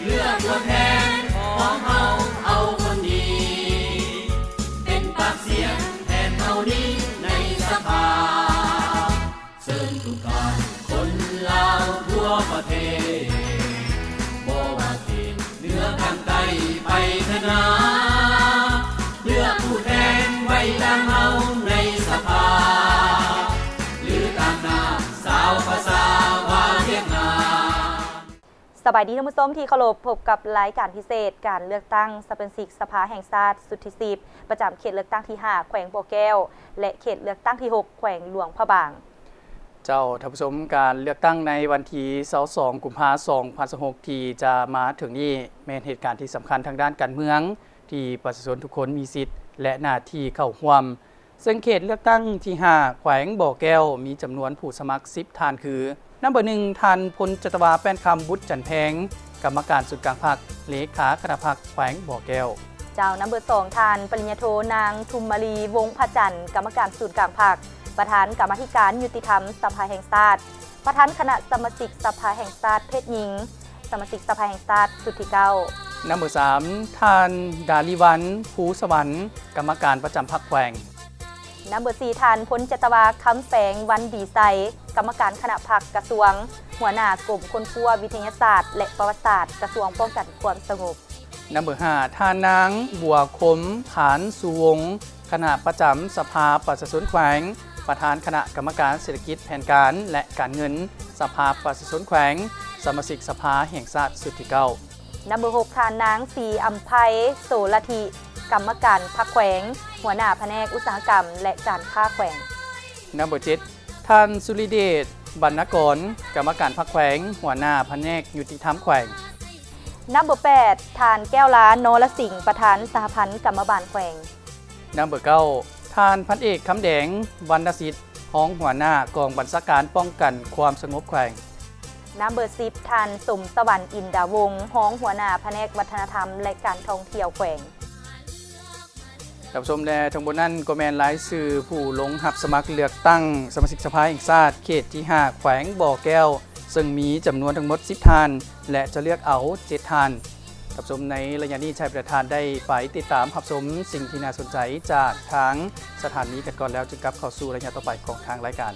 ເລືອກຕົວແທນຂອງເຮົາ ເອົາຄົນດີ ເປັນປາກສຽງແທນເຮົານີ້ໃນສະພາ. ເຊີນທຸກທ່ານຄົນລາວທົ່ວປະເທດ ບໍ່ວ່າເຂດເໜືອກາງໃຕ້ໄປເຖິງໜ້າ ເລືອກຜູ້ແທນໄວ້ຕາງເຮົາໃນສະພາ ຫຼືຕາງໜ້າຊາວພາສາວ່າວຽກງານ. ສະບາຍດີທ່ານຜູ້ຊົມທີ່ເຄົາລົບ, ພົບກັບລາຍການພິເສດ ການເລືອກຕັ້ງສະມາຊິກສະພາແຫ່ງຊາດຊຸດທີສິບ ປະຈຳເຂດເລືອກຕັ້ງທີຫ້າ ແຂວງບໍ່ແກ້ວ ແລະ ເຂດເລືອກຕັ້ງທີຫົກ ແຂວງຫຼວງພະບາງ. ເຈົ້າ, ທ່ານຜູ້ຊົມ, ການເລືອກຕັ້ງໃນວັນທີຊາວສອງ ກຸມພາ ສອງພັນຊາວຫົກ ທີ່ຈະມາເຖິງນີ້ ແມ່ນເຫດການທີ່ສຳຄັນທາງດ້ານການເມືອງ ທີ່ປະຊາຊົນທຸກຄົນມີສິດ ແລະ ໜ້າທີ່ເຂົ້າຮ່ວມ. ເຊິ່ງເຂດເລືອກຕັ້ງທີຫ້າ ແຂວງບໍ່ແກ້ວ ມີຈຳນວນຜູ້ສະໝັກສິບທ່ານ ຄື: ນຳເບີໜຶ່ງ ທ່ານ ພົນຈັດຕະວາ ແປ້ນຄຳ ບຸດຈັນແພງ ກຳມະການສູນກາງພັກ, ເລຂາຄະນະພັກແຂວງບໍ່ແກ້ວ. ເຈົ້າ, ນຳເບີສອງ ທ່ານ ປະລິນຍາໂທ ນາງ ທຸມມາລີ ວົງພະຈັນ ກຳມະການສູນກາງພັກ, ປະທານກຳມາທິການຍຸຕິທຳສະພາແຫ່ງຊາດ, ປະທານຄະນະສະມາຊິກສະພາແຫ່ງຊາດເພດຍິງ, ສະມາຊິກສະພາແຫ່ງຊາດຊຸດທີເກົ້າ. ນຳເບີສາມ ທ່ານ ດາລີວັນ ພູສະຫວັນ ກຳມະການປະຈຳພັກແຂວງ. ນຳເບີສີ່ ທ່ານ ພົນຈັດຕະວາ ຄຳແສງ ວັນດີໄຊ ກຳມະການຄະນະພັກກະຊວງ, ຫົວໜ້າກົມຄົ້ນຄວ້າວິທະຍາສາດ ແລະ ປະຫວັດສາດ ກະຊວງປ້ອງກັນຄວາມສະຫງົບ. ນຳເບີຫ້າ ທ່ານນາງ ບົວຄົມ ຜານສຸວົງ ຄະນະປະຈຳສະພາປະຊາຊົນແຂວງ, ປະທານຄະນະກຳມະການເສດຖະກິດ, ແຜນການ ແລະ ການເງິນ ສະພາປະຊາຊົນແຂວງ, ສະມາຊິກສະພາແຫ່ງຊາດຊຸດທີເກົ້າ. ນຳເບີຫົກ ທ່ານນາງ ສີອຳໄພ ໂສລະທິ ກຳມະການພັກແຂວງ, ຫົວໜ້າພະແນກອຸດສາຫະກຳ ແລະ ການຄ້າແຂວງ. ນຳເບີເຈັດ ທ່ານ ສຸລິເດດ ບັນນະກອນ ກຳມະການພັກແຂວງ, ຫົວໜ້າພະແນກຍຸຕິທຳແຂວງ. ນຳເບີແປດ ທ່ານ ແກ້ວລາ ນໍລະສິງ ປະທານສະຫະພັນກຳມະບານແຂວງ. ນຳເບີເກົ້າ ທ່ານ ພັນເອກ ຄຳແດງ ວັນນະສິດ ຮອງຫົວໜ້າກອງບັນຊາການປ້ອງກັນຄວາມສະຫງົບແຂວງ. ນຳເບີສິບ ທ່ານ ສົມສະຫວັນ ອິນດາວົງ ຮອງຫົວໜ້າພະແນກວັດທະນະທຳ ແລະ ການທ່ອງທ່ຽວແຂວງ. ທ່ານຜູ້ຊົມ ແລະ ທັງໝົດນັ້ນກໍແມ່ນລາຍຊື່ຜູ້ລົງຮັບສະໝັກເລືອກຕັ້ງສະມາຊິກສະພາແຫ່ງຊາດເຂດທີຫ້າ ແຂວງບໍ່ແກ້ວ ເຊິ່ງມີຈຳນວນທັງໝົດສິບທ່ານ ແລະ ຈະເລືອກເອົາເຈັດທ່ານ. ທ່ານຜູ້ຊົມ, ໃນໄລຍະນີ້ ໃຫ້ປະທານໄດ້ໄປຕິດຕາມຮັບຊົມສິ່ງທີ່ໜ້າສົນໃຈຈາກທາງສະຖານນີກັນກ່ອນ ແລ້ວຈຶ່ງກັບເຂົ້າສູ່ໄລຍະຕໍ່ໄປຂອງທາງລາຍການ.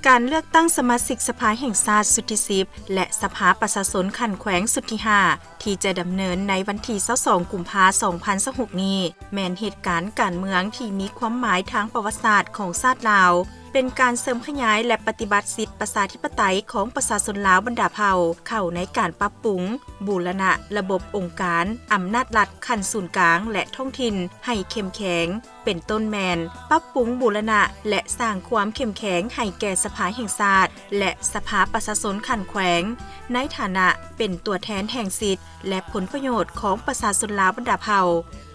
ການເລືອກຕັ້ງສະມາຊິກສະພາແຫ່ງຊາດຊຸດທີສິບ ແລະ ສະພາປະຊາຊົນຂັ້ນແຂວງຊຸດທີຫ້າ ທີ່ຈະດຳເນີນໃນວັນທີຊາວສອງ ກຸມພາ ສອງພັນຊາວຫົກນີ້ ແມ່ນເຫດການການເມືອງທີ່ມີຄວາມໝາຍທາງປະຫວັດສາດຂອງຊາດລາວ, ເປັນການເສີມຂະຫຍາຍ ແລະ ປະຕິບັດສິດປະຊາທິປະໄຕຂອງປະຊາຊົນລາວບັນດາເຜົ່າ ເຂົ້າໃນການປັບປຸງ, ບູລະນະລະບົບອົງການອຳນາດລັດຂັ້ນສູນກາງ ແລະ ທ້ອງຖິ່ນໃຫ້ເຂັ້ມແຂງ, ເປັນຕົ້ນແມ່ນປັບປຸງ, ບູລະນະ ແລະ ສ້າງຄວາມເຂັ້ມແຂງໃຫ້ແກ່ສະພາແຫ່ງຊາດ ແລະ ສະພາປະຊາຊົນຂັ້ນແຂວງ, ໃນຖານະເປັນຕົວແທນແຫ່ງສິດ ແລະ ຜົນປະໂຫຍດຂອງປະຊາຊົນລາວບັນດາເຜົ່າ.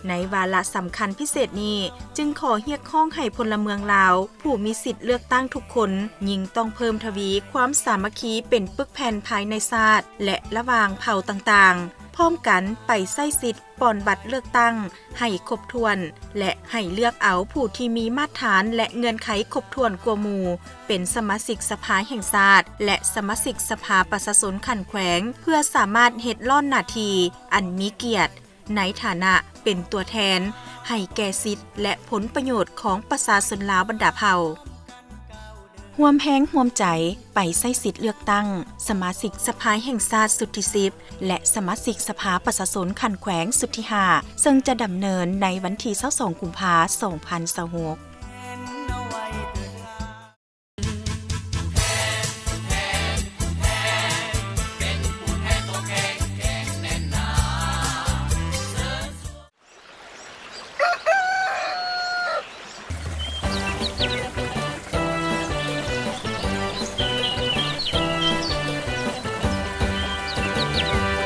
ໃນວາລະສຳຄັນພິເສດນີ້, ຈຶ່ງຂໍຮຽກຮ້ອງໃຫ້ພົນລະເມືອງລາວ ຜູ້ມີສິດເລືອກຕັ້ງທຸກຄົນ ຍິ່ງຕ້ອງເພີ່ມທະວີຄວາມສາມັກຄີເປັນປຶກແຜ່ນພາຍໃນຊາດ ແລະ ລະຫວ່າງເຜົ່າຕ່າງໆ, ພ້ອມກັນໄປໃຊ້ສິດປ່ອນບັດເລືອກຕັ້ງໃຫ້ຄົບຖ້ວນ ແລະ ໃຫ້ເລືອກເອົາຜູ້ທີ່ມີມາດຖານ ແລະ ເງື່ອນໄຂຄົບຖ້ວນກວ່າໝູ່ ເປັນສະມາຊິກສະພາແຫ່ງຊາດ ແລະ ສະມາຊິກສະພາປະຊາຊົນຂັ້ນແຂວງ ເພື່ອສາມາດເຮັດລ້ອນໜ້າທີ່ອັນມີກຽດ ໃນຖານະເປັນຕົວແທນໃຫ້ແກ່ສິດ ແລະ ຜົນປະໂຫຍດຂອງປະຊາຊົນລາວບັນດາເຜົ່າ. ຮ່ວມແຮງຮ່ວມໃຈໄປໃຊ້ສິດເລືອກຕັ້ງສະມາຊິກສະພາແຫ່ງຊາດຊຸດທີສິບ ແລະ ສະມາຊິກສະພາປະຊາຊົນຂັ້ນແຂວງຊຸດທີຫ້າ ເຊິ່ງຈະດຳເນີນໃນວັນທີຊາວສອງ ກຸມພາ ສອງພັນຊາວຫົກ.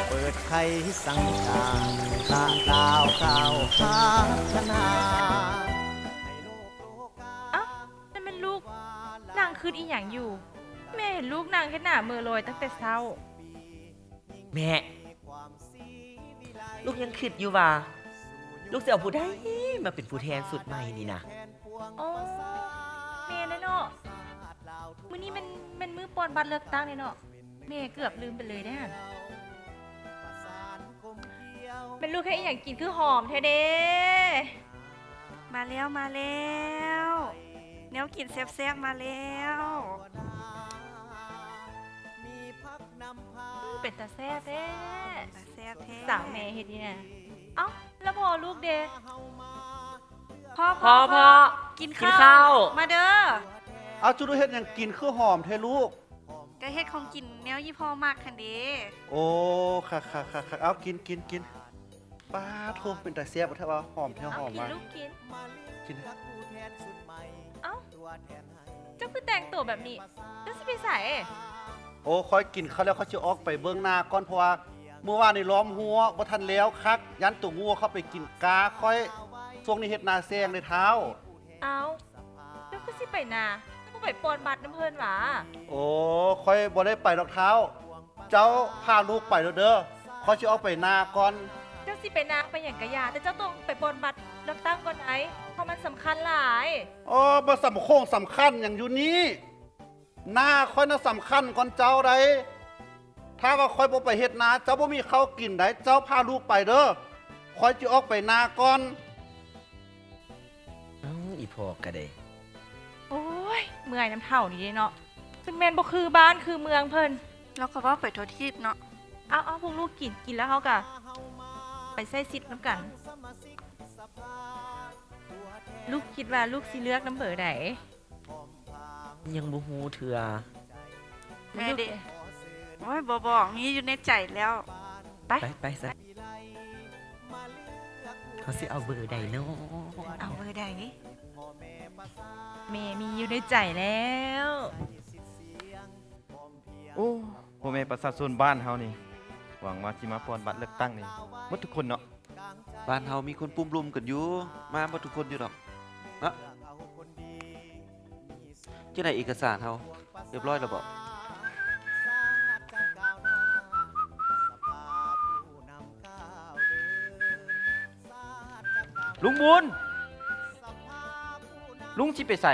ເປີດໄຂສັງການ ຂ້າກ່າວຂ່າວພັດທະນາ ໃຫ້ໂລກໂລກາ. ອ້າວ ນັ້ນແມ່ນລູກ ນັ່ງຄິດອີ່ຫຍັງຢູ່? ແມ່ເຫັນລູກນັ່ງເຮັດໜ້າເມີລອຍຕັ້ງແຕ່ເຊົ້າ. ແມ່ ລູກຍັງຄິດຢູ່ວ່າ ລູກຊິເອົາຜູ້ໃດມາເປັນຜູ້ແທນຊຸດໃໝ່ນີ້ນະ. ອໍ ແມ່ນແຫຼະເນາະ ມື້ນີ້ແມ່ນ ແມ່ນມື້ປ່ອນບັດເລືອກຕັ້ງເດ້ເນາະ ແມ່ເກືອບລືມໄປເລີຍເດ້ຫັ້ນ. ແມ່ນລູກເຮັດອີ່ຫຍັງກິນຄືຫອມແທ້ເດ? ມາແລ້ວ ມາແລ້ວ ແນວກິນແຊບໆ ມາແລ້ວ. ອື ເປັນຕາແຊບແທ້ ຕາແຊບແທ້ ສາວແມ່ເຮັດນີ້ນະ. ເອົ້າ ແລ້ວພໍ່ລູກເດ? ພໍ່ ພໍ່ ພໍ່ ພໍ່ ກິນ ກິນເຂົ້າ ເຂົ້າ ມາເດີ. ເອົາ ຈຸລູກເຮັດຫຍັງກິນຄືຫອມແທ້ລູກ? ກະເຮັດຂອງກິນແນວອີ່ພໍ່ມັກຫັ້ນເດ. ໂອ້ ຄັກໆໆໆ ເອົາ ກິນ ກິນ ກິນ. ປາໂທ້ ເປັນຕາແຊບແທ້ວ່າ ຫອມແທ້ ຫອມວ່າ. ເອົາ ກິນລູກກິນ ກິນ. ເອົ້າ ເຈົ້າຄືແຕ່ງໂຕແບບນີ້ ເຈົ້າຊິໄປໃສ? ໂອ້ ຂ້ອຍກິນເຂົ້າແລ້ວ ຂ້ອຍຊິອອກໄປເບິ່ງນາກ່ອນ ເພາະວ່າມື້ວານນີ້ລ້ອມຮົ້ວບໍ່ທັນແລ້ວຄັກ ຢ້ານໂຕງົວເຂົ້າໄປກິນກາຂ້ອຍ. ຊ່ວງນີ້ເຮັດນາແຊງເດ້ທ້າວ. ເອົ້າ ເຈົ້າຄືຊິໄປນາ ເຈົ້າບໍ່ໄປປ່ອນບັດນຳເພິ່ນຫວາ? ໂອ້ ຂ້ອຍບໍ່ໄດ້ໄປດອກທ້າວ. ເຈົ້າພາລູກໄປໂລດເດີ ຂ້ອຍຊິອອກໄປນາກ່ອນ. ເຈົ້າຊິໄປນາໄປຫຍັງກະຢ່າ ແຕ່ເຈົ້າຕ້ອງໄປປ່ອນບັດເລືອກຕັ້ງກ່ອນໃດ໋ ເພາະມັນສຳຄັນຫຼາຍ. ເອີ ບໍ່ສຳຄົງສຳຄັນຫຍັງຢູ່ນີ້ ນາຂ້ອຍນະສຳຄັນກ່ອນເຈົ້າໃດ໋. ຖ້າວ່າຂ້ອຍບໍ່ໄປເຮັດນາ ເຈົ້າບໍ່ມີເຂົ້າກິນໃດ໋. ເຈົ້າພາລູກໄປເດີ ຂ້ອຍຊິອອກໄປນາກ່ອນ. ເອົ້າ ອີ່ພໍ່ກະເດ. ໂອ້ຍ ເມື່ອຍນຳເຖົ້ານີ້ເດເນາະ ເຊິ່ງແມ່ນບໍ່ຄືບ້ານຄືເມືອງເພິ່ນ. ລາວກະເວົ້າໄປທົ່ວທີບເນາະ. ເອົາໆ ພວກລູກກິນ ກິນແລ້ວເຮົາກະໄປໃຊ້ສິດນຳກັນ. ລູກຄິດວ່າລູກຊິເລືອກນຳເບີໃດ? ຍັງບໍ່ຮູ້ເທື່ອ. ແມ່ເດ? ໂອ້ຍ ບໍ່ບອກ ມີຢູ່ໃນໃຈແລ້ວ. ໄປ ໄປ ໄປຊະ. ເຮົາຊິເອົາເບີໃດເນາະ? ເອົາເບີໃດ? ແມ່ມີຢູ່ໃນໃຈແລ້ວ. ໂອ້ ພໍ່ແມ່ປະຊາຊົນບ້ານເຮົານີ້ ຫວັງວ່າຊິມາປ່ອນບັດເລືອກຕັ້ງນີ້ໝົດທຸກຄົນເນາະ. ບ້ານເຮົາມີຄົນປຸ້ມລຸມກັນຢູ່ ມາໝົດທຸກຄົນຢູ່ດອກເນາະ. ຈັ່ງໃດເອກະສານເຮົາຮຽບຮ້ອຍແລ້ວບໍ? ລຸງບຸນ ລຸງຊິໄປໃສ?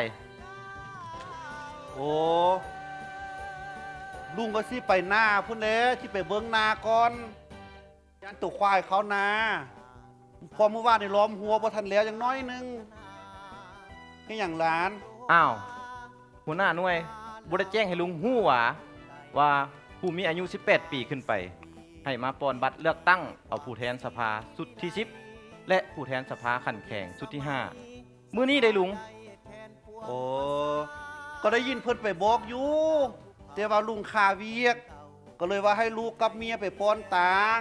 ໂອ້ ລຸງກະຊິໄປນາພຸ້ນແຫຼະ ຊິໄປເບິ່ງນາກ່ອນ. ຢ້ານໂຕຄວາຍເຂົ້ານາ ເພາະມື້ວານນີ້ລ້ອມຮົ້ວບໍ່ທັນແລ້ວ ຍັງໜ້ອຍໜຶ່ງ. ເຮັດຫຍັງຫຼານ? ອ້າວ ຫົວໜ້າໜ່ວຍ ບໍ່ໄດ້ແຈ້ງໃຫ້ລຸງຮູ້ຫວາ ວ່າຜູ້ມີອາຍຸສິບແປດປີຂຶ້ນໄປ ໃຫ້ມາປ່ອນບັດເລືອກຕັ້ງເອົາຜູ້ແທນສະພາຊຸດທີສິບ ແລະ ຜູ້ແທນສະພາຂັ້ນແຂວງຊຸດທີຫ້າ ມື້ນີ້ເດ້ລຸງ. ໂອ້ ກໍໄດ້ຍິນເພິ່ນໄປບອກຢູ່ ແຕ່ວ່າລຸງຄາວຽກ ກໍເລີຍວ່າໃຫ້ລູກກັບເມຍໄປປ່ອນຕາງ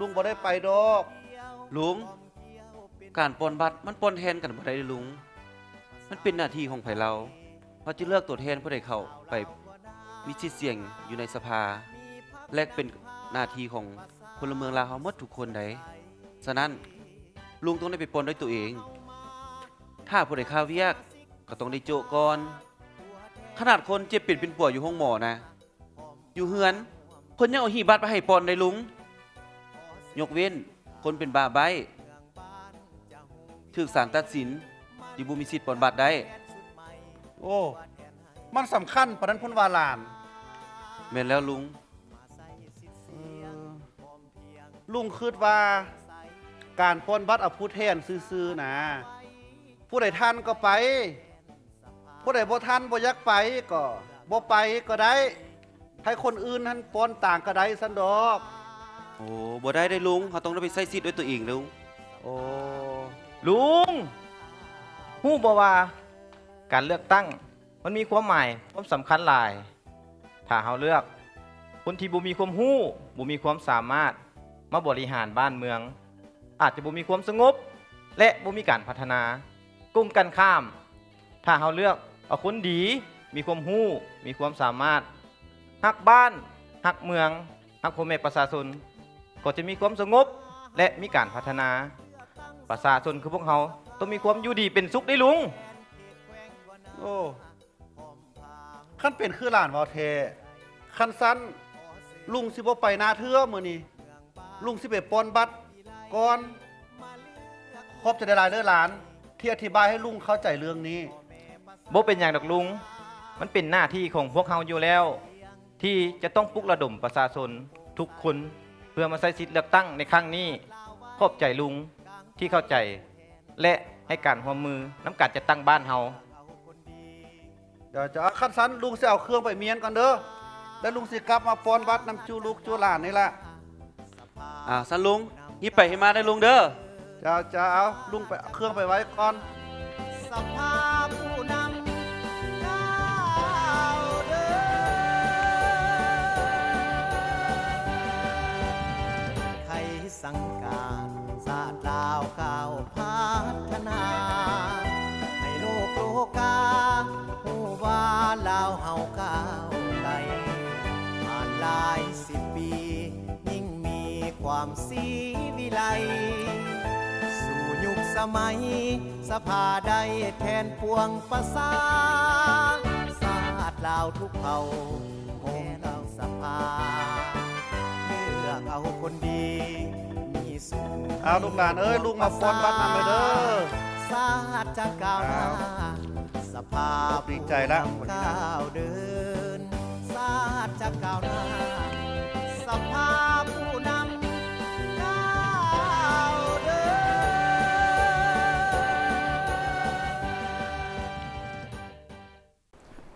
ລຸງບໍ່ໄດ້ໄປດອກ. ລຸງ ການປ່ອນບັດມັນປ່ອນແທນກັນບໍ່ໄດ້ເດ້ລຸງ ມັນເປັນໜ້າທີ່ຂອງໃຜລາວ ເຮົາຈະເລືອກຕົວແທນຜູ້ໃດເຂົ້າໄປມີສິດສຽງຢູ່ໃນສະພາ ແລະ ເປັນໜ້າທີ່ຂອງພົນລະເມືອງລາວເຮົາໝົດທຸກຄົນໃດ໋. ສະນັ້ນ ລຸງຕ້ອງໄດ້ໄປປ່ອນດ້ວຍຕົວເອງ. ຖ້າຜູ້ໃດຄາວຽກກໍຕ້ອງໄດ້ໂຈະກ່ອນ. ຂະໜາດຄົນເຈັບເປັນເປັນປວຍຢູ່ໂຮງໝໍນະ ຢູ່ເຮືອນເພິ່ນຍັງເອົາຫີບບັດໄປໃຫ້ປ່ອນໄດ້ລຸງ. ຍົກເວັ້ນຄົນເປັນບ້າໃບ້ ຖືກສານຕັດສິນ ຈຶ່ງບໍ່ມີສິດປ່ອນບັດໄດ້. ໂອ້ ມັນສຳຄັນປານນັ້ນພຸ້ນຫວາຫຼານ? ແມ່ນແລ້ວລຸງ. ເອີ ລຸງຄຶດວ່າການປ່ອນບັດເອົາຜູ້ແທນຊື່ໆນະ ຜູ້ໃດທັນກໍໄປ ຜູ້ໃດບໍ່ທັນບໍ່ຢາກໄປກໍບໍ່ໄປກໍໄດ້ ໃຫ້ຄົນອື່ນຫັ້ນປ່ອນຕາງກໍໄດ້ຊັ້ນດອກ. ໂອ້ ບໍ່ໄດ້ເດ້ລຸງ ເຮົາຕ້ອງໄດ້ໄປໃຊ້ສິດດ້ວຍຕົວເອງເດ້ລຸງ. ໂອ້ ລຸງ ຮູ້ບໍ່ວ່າການເລືອກຕັ້ງ ມັນມີຄວາມໝາຍ ຄວາມສຳຄັນຫຼາຍ. ຖ້າເຮົາເລືອກຄົນທີ່ບໍ່ມີຄວາມຮູ້ ບໍ່ມີຄວາມສາມາດມາບໍລິຫານບ້ານເມືອງ ອາດຈະບໍ່ມີຄວາມສະຫງົບ ແລະ ບໍ່ມີການພັດທະນາ. ກົງກັນຂ້າມ ຖ້າເຮົາເລືອກເອົາຄົນດີ ມີຄວາມຮູ້ ມີຄວາມສາມາດ ຮັກບ້ານ ຮັກເມືອງ ຮັກພໍ່ແມ່ປະຊາຊົນ ກໍຈະມີຄວາມສະຫງົບ ແລະ ມີການພັດທະນາ. ປະຊາຊົນຄືພວກເຮົາຕ້ອງມີຄວາມຢູ່ດີເປັນສຸກເດ້ລຸງ. ໂອ້ ຄັນເປັນຄືຫຼານເວົ້າແທ້ ຄັນຊັ້ນ ລຸງຊິບໍ່ໄປນາເທື່ອມື້ນີ້ ລຸງຊິໄປປ່ອນບັດກ່ອນ. ຂອບໃຈຫຼາຍໆເດີຫຼານ ທີ່ອະທິບາຍໃຫ້ລຸງເຂົ້າໃຈເລື່ອງນີ້. ບໍ່ເປັນຫຍັງດອກລຸງ, ມັນເປັນໜ້າທີ່ຂອງພວກເຮົາຢູ່ແລ້ວ ທີ່ຈະຕ້ອງປຸກລະດົມປະຊາຊົນທຸກຄົນ ເພື່ອມາໃຊ້ສິດເລືອກຕັ້ງໃນຄັ້ງນີ້. ຂອບໃຈລຸງທີ່ເຂົ້າໃຈ ແລະ ໃຫ້ການຮ່ວມມືນຳການຈັດຕັ້ງບ້ານເຮົາ. ດຽວຈະ ຄັນຊັ້ນລຸງຊິເອົາເຄື່ອງໄປມ້ຽນກ່ອນເດີ ແລ້ວລຸງຊິກັບມາປ່ອນບັດນຳຈູລູກຈູຫຼານນີ້ລະ. ອ່າ ຊັ້ນລຸງ ຮີບໄປຮີບມາເດີລຸງເດີ. ເຈົ້າ ເຈົ້າ ເອົາ ລຸງໄປເອົາເຄື່ອງໄປໄວ້ກ່ອນ. ສະພາຜູ້ນຳກ້າວເດີນ ໄຂສັງການຊາດລາວກ້າວພັດທະນາ ໃຫ້ໂລກໂລກາຮູ້ວ່າລາວເຮົາກ້າວໄກ ຜ່ານຫຼາຍສິບປີ ຍິ່ງມີຄວາມສີວິໄລ ສູ່ຍຸກສະໄໝ ສະພາໄດ້ແທນປວງປະຊາ ຊາດລາວທຸກເຜົ່າ ໂຮມຕັ້ງສະພາ ເລືອກເອົາຄົນດີ ມີສູນ ເອົາລູກຫຼານເອີຍ ລຸງມາປ່ອນບັດນຳເດີ ຊາດຈະກ້າວໜ້າ ເອົາ ສະພາ ດີໃຈລະ ຜູ້ນຳກ້າວເດີນ ຊາດຈະກ້າວໜ້າ ສະພາຜູ້ນຳກ້າວເດີນ.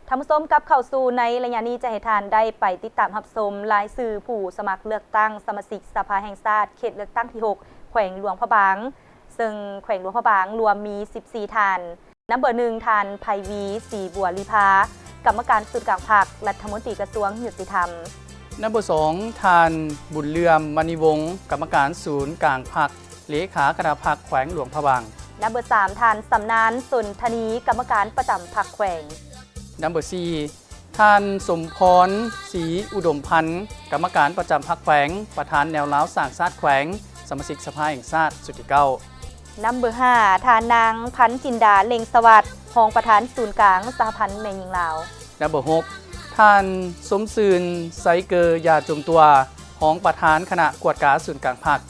ທ່ານຜູ້ຊົມ ກັບເຂົ້າສູ່ໃນໄລຍະນີ້ ຈະໃຫ້ທ່ານໄດ້ໄປຕິດຕາມຮັບຊົມລາຍຊື່ຜູ້ສະໝັກເລືອກຕັ້ງສະມາຊິກສະພາແຫ່ງຊາດ ເຂດເລືອກຕັ້ງທີຫົກ ແຂວງຫຼວງພະບາງ, ເຊິ່ງແຂວງຫຼວງພະບາງລວມມີສິບສີ່ທ່ານ. ນຳເບີໜຶ່ງ ທ່ານ ໄພວີ ສີບົວລີພາ, ກຳມະການສູນກາງພັກ, ລັດຖະມົນຕີກະຊວງຍຸຕິທຳ. ນຳເບີສອງ ທ່ານ ບຸນເຫຼື່ອມ ມະນີວົງ, ກຳມະການສູນກາງພັກ, ເລຂາຄະນະພັກແຂວງຫຼວງພະບາງ. ນຳເບີສາມ ທ່ານ ສຳນານ ສົນທະນີ, ກຳມະການປະຈຳພັກແຂວງ. ນຳເບີສີ່ ທ່ານ ສົມພອນ ສີອຸດົມພັນ, ກຳມະການປະຈຳພັກແຂວງ, ປະທານແນວລາວສ້າງຊາດແຂວງ, ສະມາຊິກສະພາແຫ່ງຊາດຊຸດທີເກົ້າ. ນຳເບີຫ້າ ທ່ານນາງ ພັນຈິນດາ ເລັ່ງສະຫວັດ, ຮອງປະທານສູນກາງສະຫະພັນແມ່ຍິງລາວ. ນຳເບີຫົກ ທ່ານ ສົມຊື່ນ ໄຊເກີ ຢາຈົມຕົວ, ຮອງປະທານຄະນະກວດກາສູນກາງພັກ.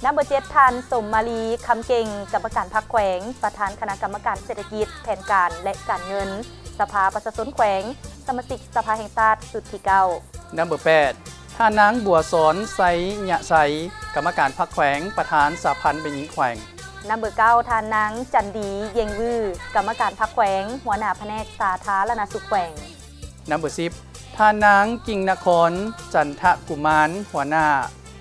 ນຳເບີເຈັດ ທ່ານ ສົມມາລີ ຄຳເກັ່ງ, ກຳມະການພັກແຂວງ, ປະທານຄະນະກຳມະການເສດຖະກິດ, ແຜນການ ແລະ ການເງິນ, ສະພາປະຊາຊົນແຂວງ, ສະມາຊິກສະພາແຫ່ງຊາດຊຸດທີເກົ້າ. ນຳເບີແປດ ທ່ານນາງ ບົວສອນ ໄຊຍະໄຊ, ກຳມະການພັກແຂວງ, ປະທານສະຫະພັນແມ່ຍິງແຂວງ. ນຳເບີເກົ້າ ທ່ານນາງ ຈັນດີ ເຢັງວື, ກຳມະການພັກແຂວງ, ຫົວໜ້າພະແນກສາທາລະນະສຸກແຂວງ. ນຳເບີສິບ ທ່ານນາງ ກິ່ງນະຄອນ ຈັນທະກຸມານ, ຫົວໜ້າ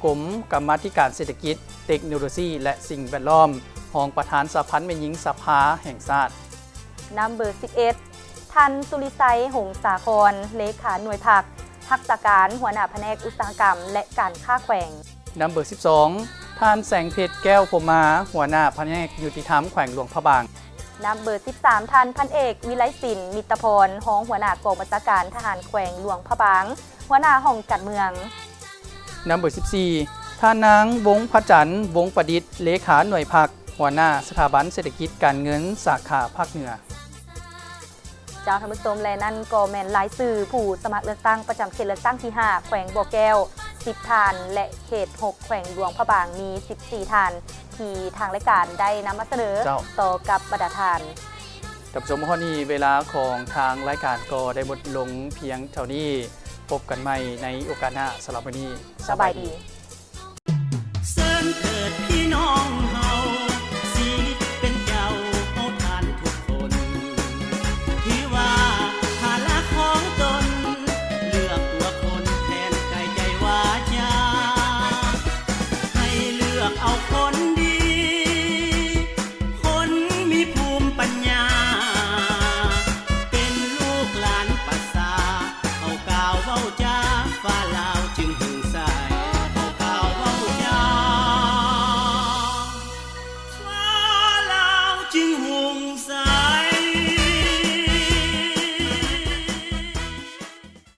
ກົມກຳມາທິການເສດຖະກິດ, ເຕັກໂນໂລຊີ ແລະ ສິ່ງແວດລ້ອມ, ຮອງປະທານສະຫະພັນແມ່ຍິງສະພາແຫ່ງຊາດ. ນຳເບີສິບເອັດ ທ່ານ ສຸລິໄຊ ຫົງສາຄອນ, ເລຂາໜ່ວຍພັກ, ຮັກສາການ, ຫົວໜ້າພະແນກອຸດສາຫະກຳ ແລະ ການຄ້າແຂວງ. ນຳເບີສິບສອງ ທ່ານ ແສງເພັດ ແກ້ວພົມມາ, ຫົວໜ້າພະແນກຍຸຕິທຳແຂວງຫຼວງພະບາງ. ນຳເບີສິບສາມ ທ່ານ ພັນເອກ ວິໄລສິນ ມິດຕະພອນ, ຮອງຫົວໜ້າກອງບັນຊາການທະຫານແຂວງຫຼວງພະບາງ, ຫົວໜ້າຫ້ອງການເມືອງ. ນຳເບີສິບສີ່ ທ່ານນາງ ວົງພະຈັນ ວົງປະດິດ, ເລຂາໜ່ວຍພັກ, ຫົວໜ້າສະຖາບັນເສດຖະກິດການເງິນສາຂາພາກເໜືອ. ເຈົ້າ ທ່ານຜູ້ຊົມ ແລະ ນັ້ນກໍແມ່ນລາຍຊື່ຜູ້ສະໝັກເລືອກຕັ້ງປະຈຳເຂດເລືອກຕັ້ງທີຫ້າ ແຂວງບໍ່ແກ້ວ ສິບທ່ານ ແລະ ເຂດຫົກ ແຂວງຫຼວງພະບາງ ມີສິບສີ່ທ່ານ ທີ່ທາງລາຍການໄດ້ນຳມາສະເໜີ ເຈົ້າ ຕໍ່ກັບບັນດາທ່ານ. ທ່ານຜູ້ຊົມ ຮອດນີ້ເວລາຂອງທາງລາຍການກໍໄດ້ໝົດລົງພຽງເທົ່ານີ້. ພົບກັນໃໝ່ໃນໂອກາດໜ້າ. ສຳລັບມື້ນີ້ ສະບາຍດີ. ສະບາຍດີ. ເຊີນເທີດພີ່ນ້ອງເຮົ